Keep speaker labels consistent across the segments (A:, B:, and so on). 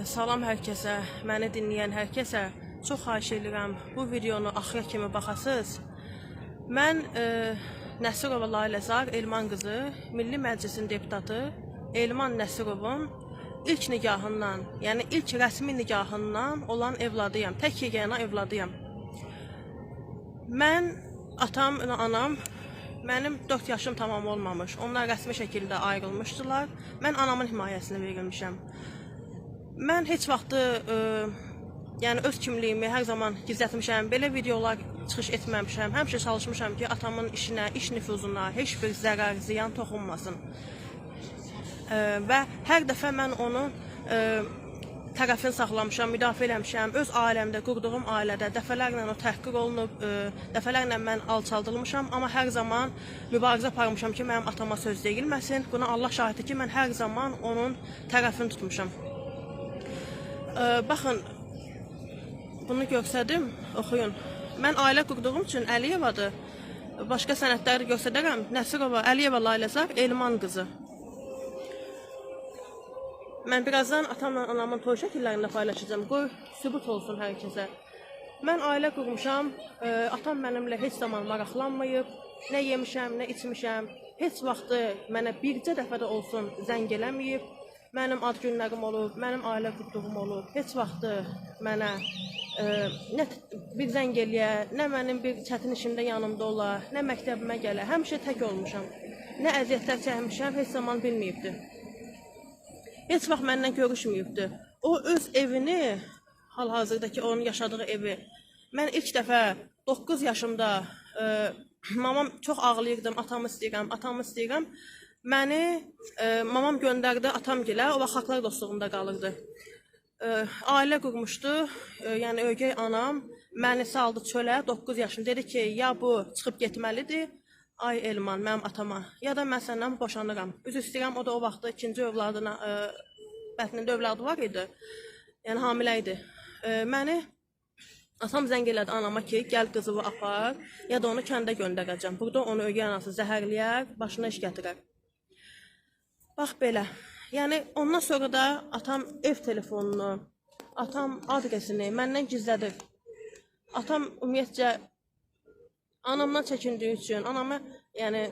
A: Salam hər kəsə, məni dinləyən hər kəsə. Çox xahiş edirəm bu videonu axıra kimi baxasınız. Mən Nəsirova Laləzar Elman qızı, Milli Məclisin deputatı Elman Nəsirovun ilk nikahından, yəni ilk rəsmi nikahından olan evladıyam. Tək yeganə evladıyam. Mən atam və anam mənim 4 yaşım tamam olmamış. Onlar rəsmi şəkildə ayrılmışdılar. Mən anamın himayəsinə verilmişəm. Mən heç vaxtı yəni öz kimliyimi hər zaman gizlətmişəm. Belə videolar çıxış etməmişəm. Həmişə çalışmışam ki, atamın işinə, iş nüfuzuna heç bir zərər, ziyan toxunmasın. Və hər dəfə mən onun tərəfini saxlamışam, müdafiə eləmişəm. Öz ailəmdə, qurduğum ailədə dəfələrlə o təhqir olunub, dəfələrlə mən alçaldılmışam, amma hər zaman mübarizə aparmışam ki, mənim atama söz deyilməsin. Buna Allah şahiddir ki, mən hər zaman onun tərəfini tutmuşam. Baxın, bunu göstərdim, oxuyun. Mən ailə qurduğum üçün Əliyevadır. Başqa sənədləri göstərərəm. Nəsirova Əliyeva Laləzar Elman qızı. Mən birazdan atamla anamın toy şəkillərini də paylaşacağam. Qoy sübut olsun hər kəsə. Mən ailə qurmuşam. Atam mənimlə heç zaman maraqlanmayıb. Nə yemişəm, nə içmişəm. Heç vaxtı mənə bircə dəfə də olsun zəng eləməyib. Mənim ad günlərim olub, mənim ailə qurduğum olub. Heç vaxtı mənə nə bir zəng eləyə, nə mənim bir çətin işimdə yanımda ola, nə məktəbimə gələ. Həmişə tək olmuşam. Nə əziyyətlər çəkmişəm, heç zaman bilməyibdi. Heç vaxt məndən görüşməyibdi. O öz evini, hal-hazırdakı onun yaşadığı evi, mən ilk dəfə 9 yaşımda mamam çox ağlayırdım, atamı istəyirəm, atamı istəyirəm. Məni mamam göndərdi atamgilə, o vaxt Xalqlar Dostluğunda qalırdı. Ailə qurmuşdu, yəni ögey anam məni saldı çölə 9 yaşında. Dedi ki, ya bu çıxıb getməlidir, ay Elman, mənim atama, ya da mən səndən boşanıram. Üzr istəyirəm, o da o vaxtda ikinci övladına, bətnində övladı var idi, yəni hamilə idi. Məni atam zəng elədi anama ki, gəl qızımı apar, ya da onu kəndə göndərəcəm. Burada onu ögey anası zəhərləyər, başına iş gətirər. Bax belə. Yəni ondan sonra da atam ev telefonunu, atam adresini məndən gizlədir. Atam ümumiyyətcə anamdan çəkindiyi üçün, anamı, yəni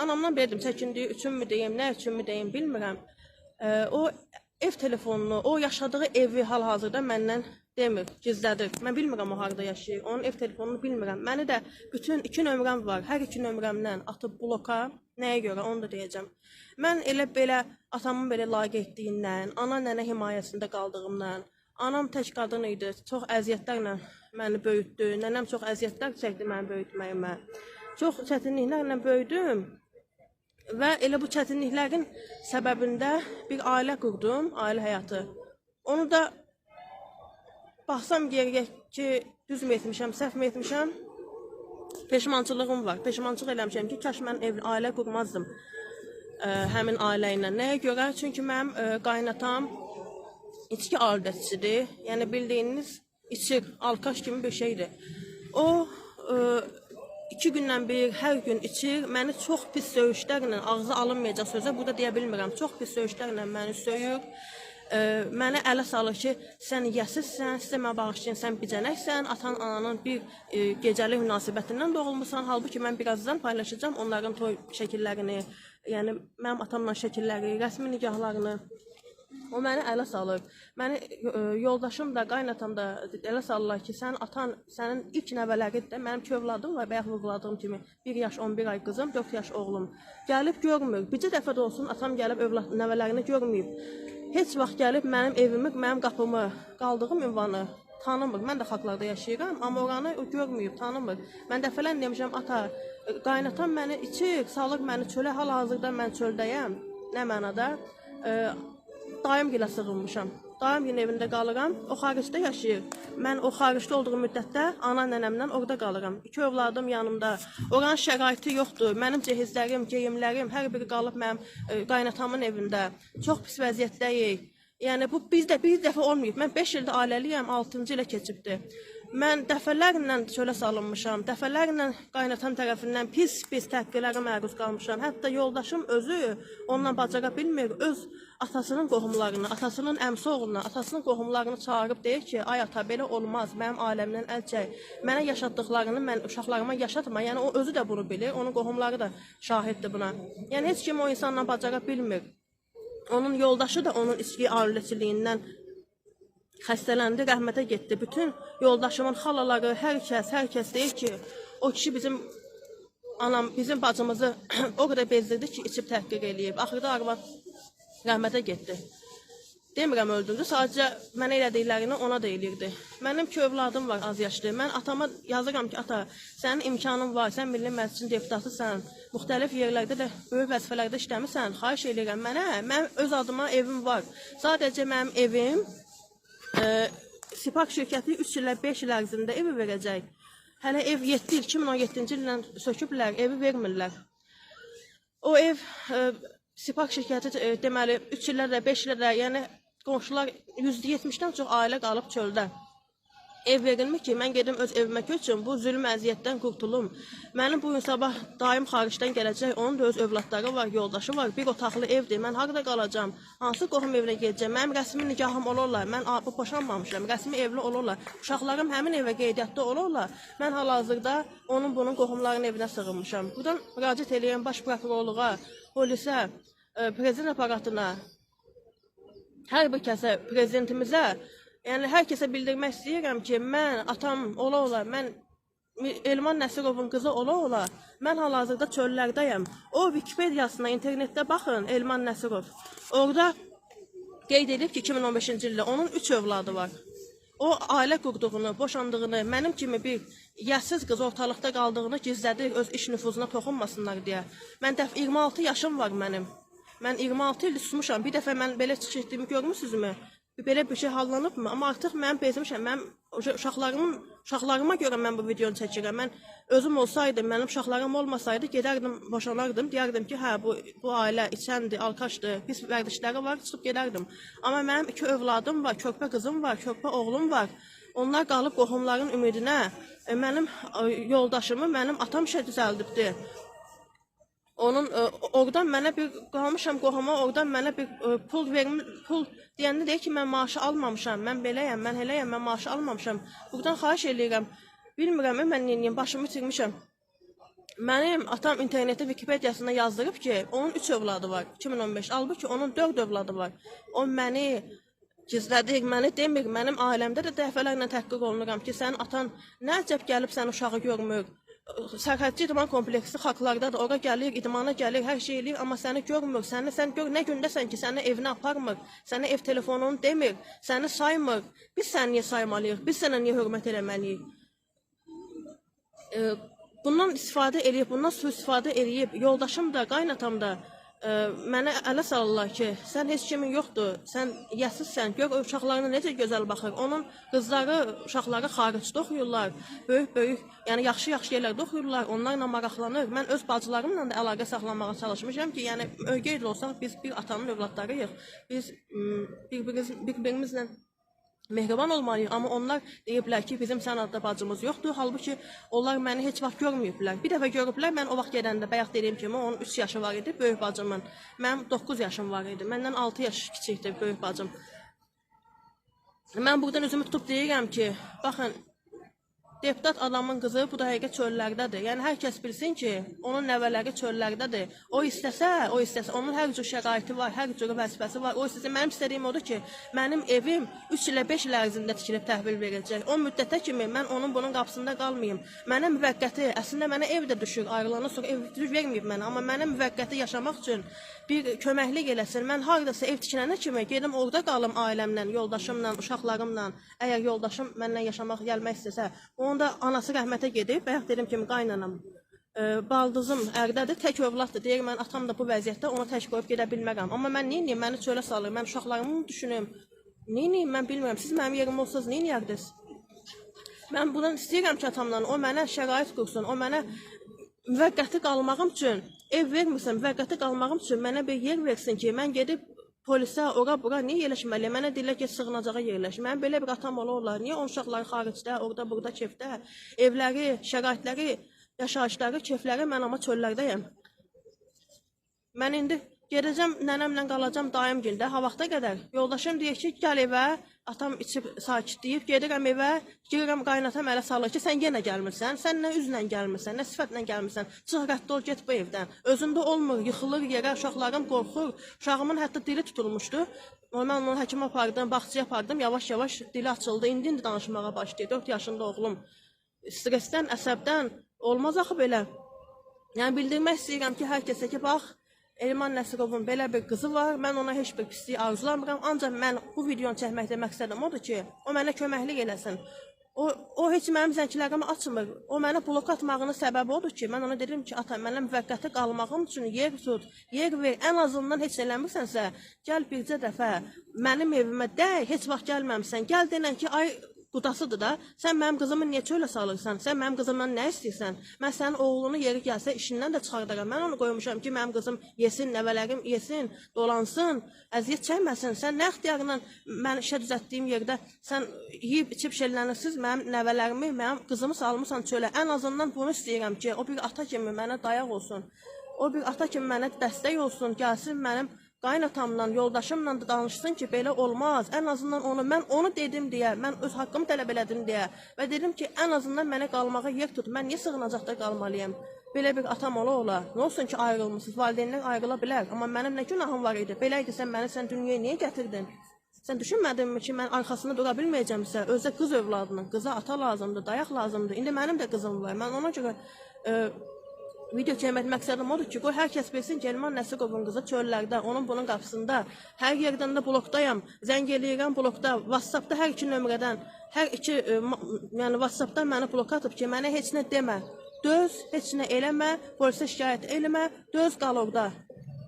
A: anamdan belə deyim, çəkindiyi üçünmü deyim, nə üçünmü deyim, bilmirəm. O ev telefonunu, o yaşadığı evi hal-hazırda məndən demir, gizlədir. Mən bilmirəm o harada yaşayır, onun ev telefonunu bilmirəm. Məni də bütün 2 nömrəm var, hər 2 nömrəmdən atıb bloka, nəyə görə onu da deyəcəm. Mən elə belə atamın belə layiq etdiyindən, ana nənə himayəsində qaldığımdan, anam tək qadın idi, çox əziyyətlərlə məni böyütdü, nənəm çox əziyyətlər çəkdi məni böyütməyimə. Çox çətinliklərlə böyüdüm və elə bu çətinliklərin səbəbində bir ailə qurdum, ailə həyatı. Onu da baxsam geriyə ki, düz mü etmişəm, səhv mi etmişəm, peşmançılığım var. Peşmançılıq eləmişəm ki, kaş mən ailə qurmazdım həmin ailə ilə. Nəyə görə? Çünki mənim qaynatam içki aludəçisidir. Yəni bildiyiniz içir, alkaş kimi bir şeydir. O 2 gündən bir, hər gün içir. Məni çox pis söyüşlərlə, ağzı alınmayacaq sözə burada deyə bilmirəm. Çox pis söyüşlərlə məni söyür. Məni ələ salır ki, sən yəsizsən, sizə mənə bağışlayın, sən bicənəksən, atan ananın bir gecəlik münasibətindən doğulmusan. Halbuki mən birazdan paylaşacağam onların toy şəkillərini, yəni mənim atamla şəkilləri, rəsmi nikahlarını. O məni ələ salır. Məni yoldaşım da, qaynatam da elə salırlar ki, sənin atan, sənin ilk nəvələridir də. Mənim 2 övladım var, bayaq vurğuladığım kimi 1 yaş 11 ay qızım, 4 yaş oğlum. Gəlib görmür. Bircə dəfə də olsun atam gəlib övlad nəvələrini görməyib. Heç vaxt gəlib mənim evimi, mənim qapımı, qaldığım ünvanı tanımır. Mən də Xalqlarda yaşayıram, amma oranı o görməyib, tanımır. Mən dəfələrlə demişəm, ata, qaynatam məni içir, salır məni çölə, hal-hazırda mən çöldəyəm. Nə mənada? Dayım gilə sığınmışam. Dayım gilin evində qalıram. O xaricdə yaşayır. Mən o xaricdə olduğum müddətdə ana nənəmlə orada qalıram. 2 övladım yanımda. Oranın şəraiti yoxdur. Mənim cehizlərim, geyimlərim hər biri qalıb mənim qaynatamın evində. Çox pis vəziyyətdəyik. Yəni bu bizdə bir dəfə olmayıb. Mən 5 ildir ailəliyəm, 6-cı ilə keçibdi. Mən dəfələrlə çölə salınmışam, dəfələrlə qaynatam tərəfindən pis-pis təhqirlərə məruz qalmışam. Hətta yoldaşım özü onunla bacara bilmir, öz atasının qohumlarını, atasının əmsi oğlunu, atasının qohumlarını çağırıb deyir ki, ay ata, belə olmaz, mənim ailəmdən əl çək, mənə yaşatdıqlarını mən uşaqlarıma yaşatma. Yəni o özü də bunu bilir, onun qohumları da şahiddir buna. Yəni heç kim o insanla bacara bilmir. Onun yoldaşı da onun içki aludəçiliyindən xəstələndi, rəhmətə getdi. Bütün yoldaşımın xalaları, hər kəs deyir ki, o kişi bizim anam, bizim bacımızı o qədər bezdirdi ki, içib təhqir eləyib. Axırda arvad rəhmətə getdi. Demirəm öldürdü, sadəcə mənə elədiklərini ona da eləyirdi. Mənim iki övladım var, az yaşlı. Mən atama yazıram ki, ata, sənin imkanın var, sən Milli Məclisin deputatısan, müxtəlif yerlərdə də böyük vəzifələrdə işləmisən, xahiş eləyirəm mənə, mənim öz adıma evim var. Sadəcə mənim evim Sipak şirkəti 3 ilə 5 il ərzində evi verəcək. Hələ ev 7 il, 2017-ci illə söküblər, evi vermirlər. O ev Sipak şirkəti deməli 3 illə də 5 illə də, yəni qonşular %70-dən çox ailə qalıb çöldə. Ev verilmir ki, mən gedim öz evimə köçüm, bu zülm əziyyətdən qurtulum. Mənim bu gün sabah daim xaricdən gələcək, onun da öz övladları var, yoldaşı var, bir otaqlı evdir. Mən harada qalacam? Hansı qohum evinə gedəcəm? Mənim rəsmi nikahım olurlar, mən boşanmamışam, rəsmi evli olurlar. Uşaqlarım həmin evə qeydiyyatda olurlar. Mən hal-hazırda onun bunun qohumların evinə sığınmışam. Buradan müraciət eləyirəm baş prokurorluğa, polisə, prezident aparatına, hər bir kəsə, prezidentimizə. Yəni hər kəsə bildirmək istəyirəm ki, mən atam ola-ola, mən Elman Nəsirovun qızı ola-ola, mən hal-hazırda çöllərdəyəm. O Wikipediyasına, internetdə baxın, Elman Nəsirov. Orada qeyd edib ki, 2015-ci ildə onun 3 övladı var. O ailə qurduğunu, boşandığını, mənim kimi bir yəsiz qız ortalıqda qaldığını gizlədir, öz iş nüfuzuna toxunmasınlar deyə. Mən dəf 26 yaşım var mənim. Mən 26 il susmuşam. Bir dəfə mən belə çıxış etdiyimi görmüsünüzmü? Belə bir şey hallanıbmı? Amma artıq mən bezmişəm. Mən uşaqlarıma görə mən bu videonu çəkirəm. Mən özüm olsaydım, mənim uşaqlarım olmasaydı gedərdim, boşanardım. Deyərdim ki, hə bu ailə içəndir, alkaşdır, pis vərdişləri var, çıxıb gedərdim. Amma mənim 2 övladım var, körpə qızım var, körpə oğlum var. Onlar qalıb qohumların ümidinə. Mənim yoldaşımı mənim atam işə düzəldibdi. Onun oradan mənə bir qalmışam qohuma, oradan mənə bir pul vermi, pul deyəndə deyir ki, mən maaşı almamışam, mən beləyəm, mən eləyəm, mən maaşı almamışam. Buradan xahiş eləyirəm. Bilmirəm, mən nə eləyim, başımı itirmişəm. Mənim atam internetdə Wikipediyasında yazdırıb ki, onun 3 övladı var, 2015. Halbuki onun 4 övladı var. O məni gizlədir, məni demir. Mənim ailəmdə də dəfələrlə təhqir olunuram ki, sənin atan nə əcəb gəlib sənin uşağı görmür. Sərhədçi idman kompleksi xalqlardadır, ora gəlir, idmana gəlir, hər şey eləyir, amma səni görmür, səni, sən gör, nə gündəsən ki, səni evinə aparmır, səni ev telefonunu demir, səni saymır. Biz səni niyə saymalıyıq, biz sənə niyə hörmət eləməliyik? Bundan istifadə eləyib, bundan sui-istifadə eləyib, yoldaşım da, qaynatam da mənə ələ salırlar ki, sən heç kimin yoxdur, sən yəsizsən, gör uşaqlarına necə gözəl baxır. Onun qızları, uşaqları xaricdə oxuyurlar, böyük-böyük, yəni yaxşı-yaxşı yerlərdə oxuyurlar, onlarla maraqlanır. Mən öz bacılarımla da əlaqə saxlamağa çalışmışam ki, yəni ögey də olsaq biz bir atanın övladlarıyıq, biz bir-birimizlə mehriban olmalıyıq, amma onlar deyiblər ki, bizim sən adda bacımız yoxdur. Halbuki onlar məni heç vaxt görməyiblər. Bir dəfə görüblər, mən o vaxt gedəndə, bayaq dediyim kimi, onun 3 yaşı var idi, böyük bacımın. Mənim 9 yaşım var idi, məndən 6 yaş kiçikdir böyük bacım. Mən buradan özümü tutub deyirəm ki, baxın, deputat adamın qızı bu dəqiqə çöllərdədir. Yəni hər kəs bilsin ki, onun nəvələri çöllərdədir. O istəsə, o istəsə, onun hər cür şəraiti var, hər cür vəzifəsi var. O istəsə, mənim istədiyim odur ki, mənim evim 3 ilə 5 il ərzində tikilib təhvil veriləcək. O müddətə kimi mən onun bunun qapısında qalmayım. Mənə müvəqqəti, əslində mənə ev də düşür, ayrılandan sonra ev verməyib mənə, amma mənə müvəqqəti yaşamaq üçün bir köməklik eləsin. Mən haradasa ev tikilənə kimi gedim orada qalım ailəmlə, yoldaşımla, uşaqlarımla. Əgər yoldaşım mənlə yaşamaq gəlmək istəsə, onun da anası rəhmətə gedib, bayaq dediyim kimi qaynanam, baldızım ərdədir, tək övladdır. Deyir, mən atam da bu vəziyyətdə, onu tək qoyub gedə bilmərəm. Amma mən neyniyim, məni çölə salır, mən uşaqlarımı düşünüm. Neyniyim, mən bilmirəm. Siz mənim yerim olsanız neyniyərdiniz? Mən bundan istəyirəm ki, atamdan o mənə şərait qursun, o mənə müvəqqəti qalmağım üçün ev vermirsə, müvəqqəti qalmağım üçün mənə bir yer versin ki, mən gedib Polisə, ora bura niyə yerləşməliyəm? Mənə deyirlər ki, sığınacağa yerləş. Mənim belə bir atam ola olar. Niyə onun uşaqları xaricdə, orada, burada, kefdə, evləri, şəraitləri, yaşayışları, kefləri, mən amma çöllərdəyəm. Mən indi gedəcəm, nənəmlə qalacam dayımgildə, ha vaxta qədər. Yoldaşım deyir ki, gəl evə, atam içib sakitləyib, gedirəm evə, girirəm qaynatam ələ salır ki, sən yenə gəlmirsən, sən nə üzlə gəlmirsən, nə sifətlə gəlmirsən, çıx rədd ol, get bu evdən. Özündə olmur, yıxılır yerə, uşaqlarım qorxur, uşağımın hətta dili tutulmuşdu. Mən onu həkimə apardım, bağçaya apardım, yavaş-yavaş dili açıldı, indi danışmağa başlayır, 4 yaşında oğlum. Stressdən, əsəbdən olmaz axı belə. Yəni bildirmək istəyirəm ki, hər kəsə ki, bax, Elman Nəsirovun belə bir qızı var. Mən ona heç bir pislik arzulamıram. Ancaq mən bu videonu çəkməkdə məqsədim odur ki, o mənə köməklik eləsin. O heç mənim zənglərimi açmır. O mənə blok atmağının səbəbi odur ki, mən ona dedim ki, ata, mənə müvəqqəti qalmağım üçün yer tut, yer ver. Ən azından heç eləmirsənsə, gəl bircə dəfə mənim evimə dəy, heç vaxt gəlməmsən. Gəl denən ki, ay qudasıdır da, sən mənim qızımı niyə çölə salırsan? Sən mənim qızımdan nə istəyirsən? Mən sənin oğlunu yeri gəlsə işindən də çıxardaram. Mən onu qoymuşam ki, mənim qızım yesin, nəvələrim yesin, dolansın, əziyyət çəkməsin. Sən nə ixtiyarla mən işə düzəltdiyim yerdə sən yeyib içib şellənirsiz, mənim nəvələrimi, mənim qızımı salmısan çölə. Ən azından bunu istəyirəm ki, o bir ata kimi mənə dayaq olsun. O bir ata kimi mənə dəstək olsun, gəlsin mənim qaynatamla, yoldaşımla da danışsın ki, belə olmaz. Ən azından onu, mən onu dedim deyə, mən öz haqqımı tələb elədim deyə və dedim ki, ən azından mənə qalmağa yer tut. Mən niyə sığınacaqda qalmalıyam? Belə bir atam ola ola. Nə olsun ki, ayrılmışsınız, valideynlər ayrıla bilər. Amma mənim nə günahım var idi? Belə idi, sən məni sən dünyaya niyə gətirdin? Sən düşünmədinmi ki, mən arxasında dura bilməyəcəmsə, özə qız övladının, qıza ata lazımdır, dayaq lazımdır. İndi mənim də qızım var. Mən ona görə video çəkmək məqsədim odur ki, qoy hər kəs bilsin ki, Elman Nəsirovun qızı çöllərdə, onun bunun qapısında, hər yerdən də blokdayam, zəng eləyirəm blokda, WhatsApp-da hər iki nömrədən, hər iki, yəni WhatsApp-dan məni blok atıb ki, mənə heç nə demə, döz, heç nə eləmə, polisə şikayət eləmə, döz, qal orada.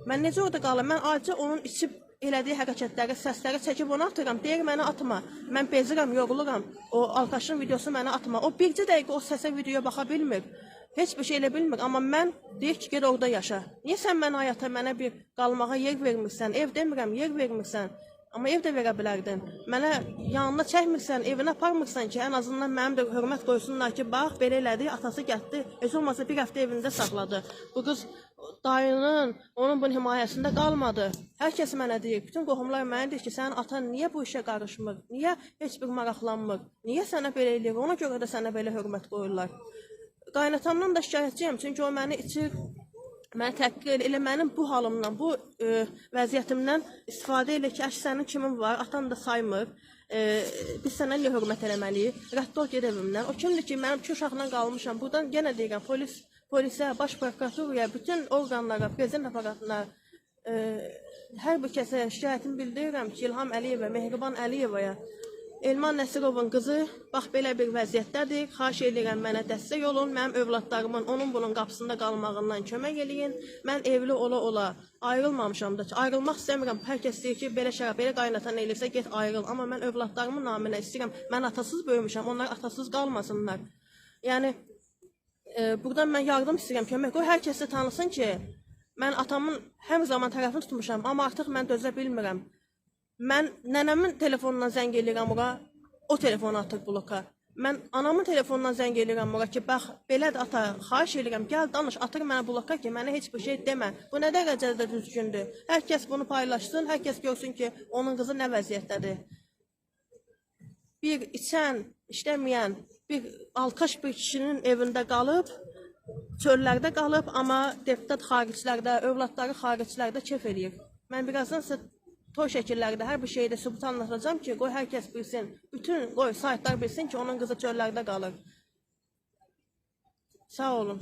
A: Mən necə orada qalım? Mən acı onun içib elədiyi hərəkətləri, səsləri çəkib onu atıram, deyir mənə atma, mən bezirəm, yoruluram, o alkaşın videosu mənə atma. O bircə dəqiqə o səsə videoya baxa bilmir. Heç bir şey elə bilmir, amma mən deyir ki, ged orada yaşa. Niyə sən mənə həyata, mənə bir qalmağa yer vermirsən? Ev demirəm, yer vermirsən. Amma ev də verə bilərdin. Mənə yanına çəkmirsən, evinə aparmırsan ki, ən azından mənim də hörmət qoysunlar ki, bax, belə elədi, atası gətdi, heç olmasa bir həftə evində saxladı. Bu qız dayının, onun bunun himayəsində qalmadı. Hər kəs mənə deyir, bütün qohumlar mənə deyir ki, sənin atan niyə bu işə qarışmır, niyə heç bir maraqlanmır, niyə sənə belə eləyir, ona görə də sənə belə hörmət qoyurlar. Qaynatamdan da şikayətçiyəm, çünki o məni içir, məni təhqir eləyir. Elə mənim bu halımdan, bu vəziyyətimdən istifadə eləyir ki, əş sənin kimin var, atan da saymır, biz sənə niyə hörmət eləməliyik, rədd ol, ged evimdən. O kimdir ki, mənim iki uşaqla qalmışam, buradan yenə deyirəm, polisə, baş prokuraturaya, bütün orqanlara, prezident aparatına, hər bir kəsə şikayətimi bildirirəm ki, İlham Əliyevə, Mehriban Əliyevaya, Elman Nəsirovun qızı bax belə bir vəziyyətdədir. Xahiş edirəm mənə dəstək olun. Mənim övladlarımın onun bunun qapısında qalmağından kömək eləyin. Mən evli ola-ola ayrılmamışam da. Ayrılmaq istəmirəm. Hər kəs deyir ki, belə şərab, belə qaynatan eləyirsə get ayrıl. Amma mən övladlarımın naminə istəyirəm. Mən atasız böyümüşəm. Onlar atasız qalmasınlar. Yəni buradan mən yardım istəyirəm, kömək. Qoy hər kəs də tanısın ki, mən atamın hər zaman tərəfini tutmuşam, amma artıq mən dözə bilmirəm. Mən nənəmin telefonundan zəng eləyirəm ora, o telefonu atır bloka. Mən anamın telefonundan zəng eləyirəm ora ki, bax, belədir ata, xahiş eləyirəm, gəl danış, atır mənə bloka ki, mənə heç bir şey demə. Bu nə dərəcədə düzgündür? Hər kəs bunu paylaşsın, hər kəs görsün ki, onun qızı nə vəziyyətdədir. Bir içən, işləməyən, bir alkaş bir kişinin evində qalıb, çöllərdə qalıb, amma deputat xariclərdə, övladları xariclərdə kef eləyir. Mən birazdan sizə toy şəkillərdə hər bir şeydə sübut anlatacağam ki, qoy hər kəs bilsin, bütün qoy saytlar bilsin ki, onun qızı çöllərdə qalır. Sağ olun.